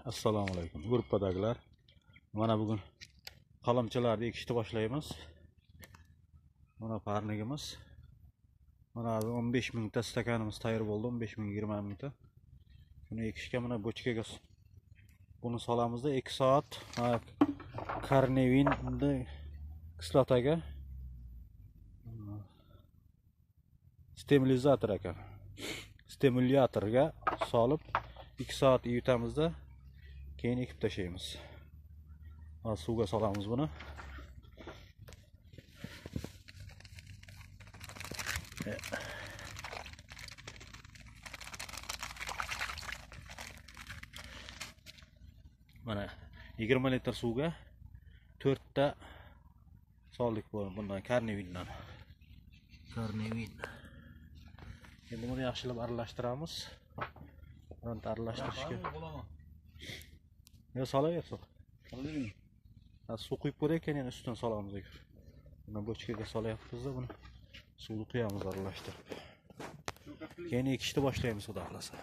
Assalomu alaykum gruppadagilar. Mana bugun qalamchalarni ekishni boshlaymiz. Mana parnigimiz. Mana 15 mingta stakanimiz tayyor bo'ldi, 15 ming 20 mingta. Shuni ekishga mana bochkaga buni solamizda 2 soat karnevinni kislotaga stimulyator ekan. Stimulyatorga solib 2 soat yutamizda keyin ekib tashlaymiz. Suvga solamiz buni. Mana 20 litr suvga 4 ta soldik bundan karnevindan. Karnevin. Endi buni yaxshilab aralashtiramiz. Bironta aralashtirishga. Yo solaver suv. Solavering. Suv quyib ko'ray, keyin yana ustidan solamiz agar. Buni bochkaga solyapmiz-da, buni suvni quyamiz aralashtirib. Keyin ekishni boshlaymiz, xudo xolasa.